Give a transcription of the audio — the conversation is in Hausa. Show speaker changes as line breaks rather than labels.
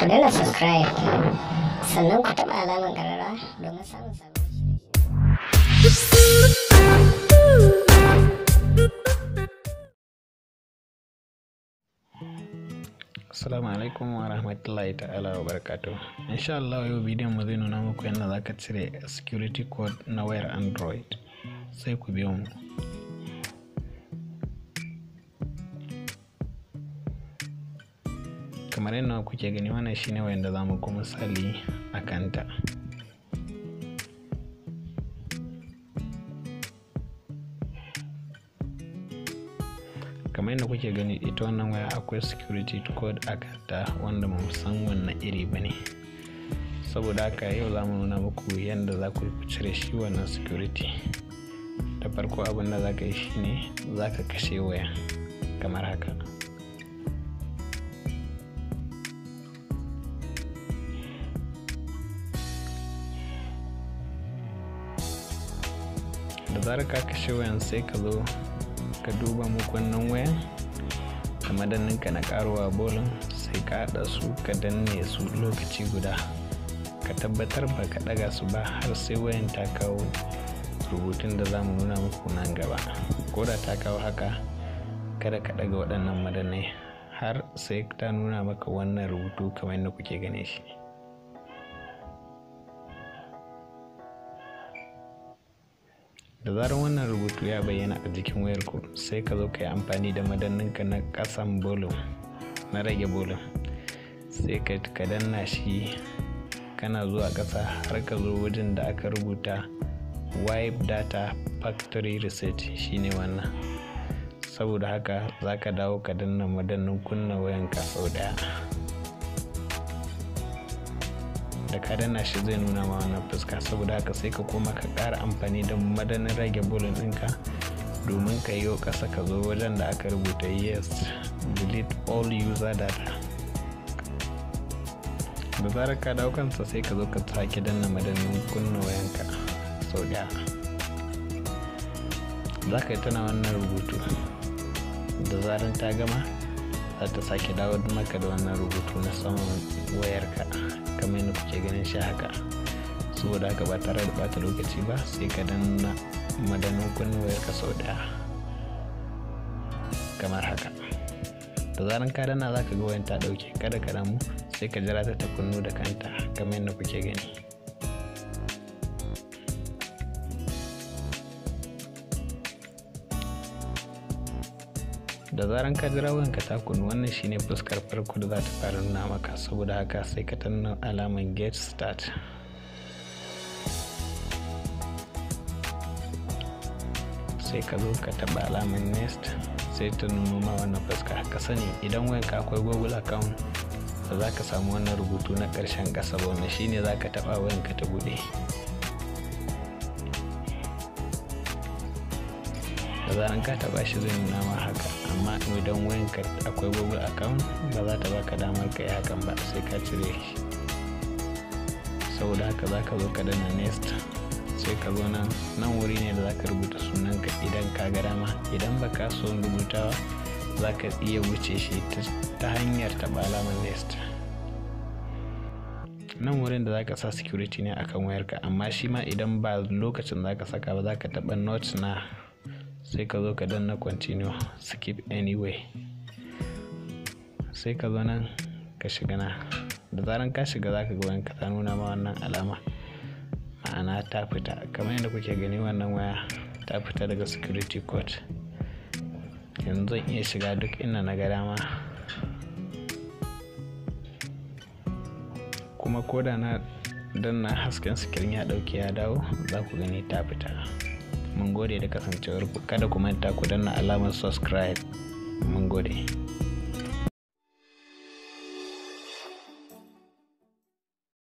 Ku danna subscribe, sannan ku taɓa alamar ƙararrawa domin samun sabbin shirye-shirye.
Assalamu alaikum wa rahmatullahi ta'ala wa barakatuh. Insha Allah yau bidiyon mu zai nuna muku yadda zaka cire security code na wayar Android. Sai ku biyo mu. Kamar yadda kuke gani, wannan shine wayar da zamu ku misali a kanta. Kamar yadda kuke gani, ita wannan waya akwai security code a kanta wanda ba mu san wannan iri ba ne. Saboda haka yau za mu nuna muku yadda za ku cire shi wannan security. Da farko, abin da za ka yi shine za ka kashe waya kamar haka. Da zarar ka kashe wayan, sai ka zo ka duba mukunnin wayan da madanninka na karuwa bolin, sai ka haɗa su ka danne su lokaci guda. Ka tabbatar ba ka ɗaga su ba har sai wayan ta kawo rubutun da za mu nuna muku nan gaba. Ko da ta kawo haka, kada ka ɗaga waɗannan madannai har sai ta nuna maka wannan rubutu kamar yadda kuke gane shi. Da zarar wannan rubutu ya bayyana a jikin wayarku, sai ka zo ka yi amfani da madanninka na kasan volume, na rage volume, sai ka danna shi kana zuwa ƙasa har ka zo wajen da aka rubuta "Wipe data factory reset", shine wannan. Saboda haka za ka dawo ka danna madannin kunna wayanka sau ɗaya. Da ka danna shi, zai nuna ma wannan fuska. Saboda haka sai ka koma ka ƙara amfani da madannin rage volume ɗinka domin ka yi ƙasa ka zo wajen da aka rubuta "Yes, delete all user data". Da zarar ka dawo kansa, sai ka zo ka sake danna madannin kunna wayanka sau ɗaya. Za ka yi tana wannan rubutu. Da zarar ta gama, za ta sake dawo maka da wannan rubutu na saman wayarka kamar yadda kuke ganin shi haka. Saboda haka ba tare da bata lokaci ba, sai ka danna madannin kunna wayarka sau ɗaya kamar haka. Da zaran ka danna, za ka ga wayan ta ɗauke. Kada ka damu, sai ka jira ta ta kunnu da kanta kamar yadda kuke gani. Da zaran ka jira wayanka ta kunnu, wannan shine fuskar farko da za ta fara nuna maka. Saboda haka sai ka danna alaman "Get start", sai ka zo ka taba alaman "Next", sai ta nuno ma wannan fuska. Ka sani, idan wayanka akwai Google account, ba za ka samu wannan rubutu na ƙarshen ƙasa ba. Wannan shine za ka taɓa wayanka ta buɗe. Da zaran ka taɓa shi, zai nuna ma haka, amma idan wayanka akwai Google account, ba za ta baka damar ka yi hakan ba, sai ka cire shi. Saboda haka za ka zo ka danna "Next", sai ka zo nan. Nan wuri ne da za ka rubuta sunanka idan ka ga dama. Idan ba ka so rubutawa, za ka iya wuce shi ta hanyar taɓa alamar "Next". Nan wurin da za ka sa security ne akan wayarka, amma shi ma idan ba lokacin za ka saka ba, za ka taɓa "Not now", sai ka zo ka danna "Continue", "Skip anyway", sai ka zo nan ka shiga na. Da zaran ka shiga, za ka ga wayanka ta nuna ma wannan alama, ma'ana ta fita. Kamar yadda kuke gani, wannan waya ta fita daga security code. Yanzu zan iya shiga duk inda na ga dama, kuma ko da na danna hasken screen ya dauke ya dawo, za ku gani ta fita. Mun gode da kasancewar ku. Kada ku manta ku danna alamar subscribe. Mun gode.